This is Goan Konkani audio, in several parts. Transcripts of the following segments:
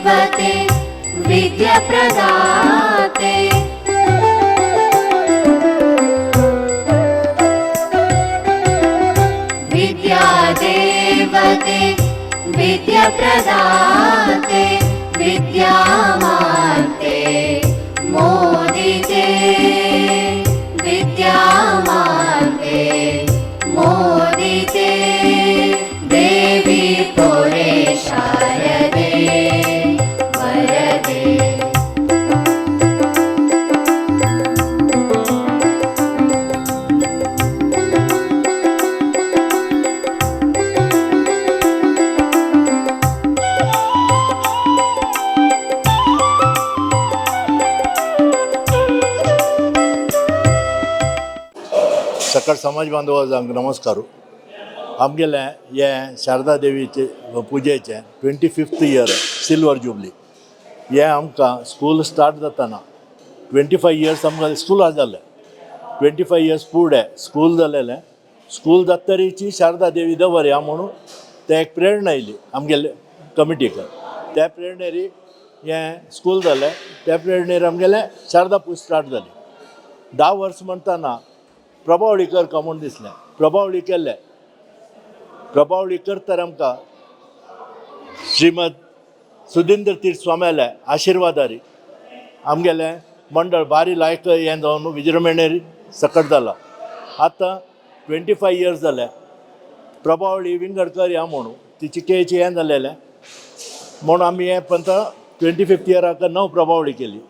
देवते विद्याप्रदाते। विद्यादेवते विद्याप्रदाते विद्यामान्ते मोदिते। विद्यामान्ते मोदिते देवी पुरे शारदे वरदे। सकळ समाज बांधवांक नमस्कार। आमगेलें हें शारदा देवीचे पुजेचें 25th year silver jubilee. हें आमकां स्कूल स्टार्ट जातना 25 इयर्स आमकां स्कुला जालें। 25 इयर्स फुडें स्कूल जालेलें। स्कूल जातरीची शारदा देवी दवरया म्हणून तें एक प्रेरणा येयली आमगेले कमिटीक। त्या प्रेरणेरी हें स्कूल जालें। त्या प्रेरणेर आमगेलें शारदा पूज स्टार्ट जाली। 10 वर्स म्हणटना प्रभावळी करका म्हूण दिसलें। प्रभावळी केलें। प्रभावळी करतर आमकां श्रीमद सुधींद्र तीर्थ स्वाम्याले आशिर्वादारी आमगेलें मंडळ बारी लायक हें जावन विजृंभणेर सकट जाला। आतां 25 इयर्स जाले। प्रभावळी विंगड करया म्हणून ती चिकेची हें जालेलें म्हणून आमी हें पंत 25th इयराक नव प्रभावळी केली,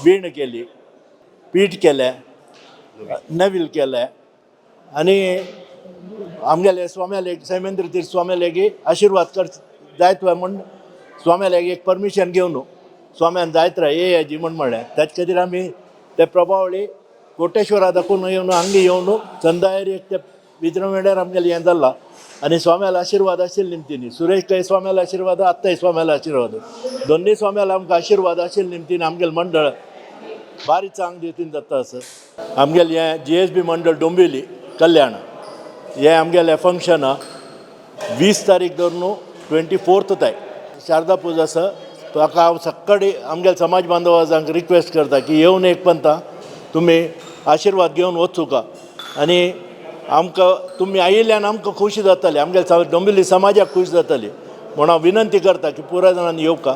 वीण केली, पीठ केलें, नवील केलें आनी आमगेले स्वाम्याले सैमेंद्र तीर्थ स्वाम्याले आशिर्वाद कर जायत म्हूण स्वाम्याले एक परमिशन घेवन स्वाम्यान जायत राव येयाजी म्हूण म्हणलें। ताचे खातीर आमी ते प्रभावळी कोटेश्वरा दाखोवन येवन हांगा येवन चंदायर एक ते विजृंभणेर आमगेलें हें जालां आनी स्वाम्याले आशिर्वाद आशिल्ले निमतीन सुरेश काय स्वाम्याले आशिर्वाद, आत्ताय स्वाम्याले आशिर्वाद, दोनूय स्वाम्याले आमकां आशिर्वाद आशिल्ले निमतीन आमगेलें मंडळ बारी चांग रितीन जाता आसा। आमगेलें हें जीएसबी मंडळ डोंबिवली कल्याण हें आमगेलें फंक्शन 20 तारीख धरून 24th ताय शारदा पूजा आसा। ताका हांव सक्कडी आमगेले समाज बांधवांक रिक्वेस्ट करता की येवन एक पंता तुमी आशिर्वाद घेवन वचुका आनी आमकां तुमी आयिल्ल्यान आमकां खुशी जातली, आमगेले डोंबिवली समाजाक खुश जातली म्हूण हांव विनंती करता की पुराय जाणांनी येवका।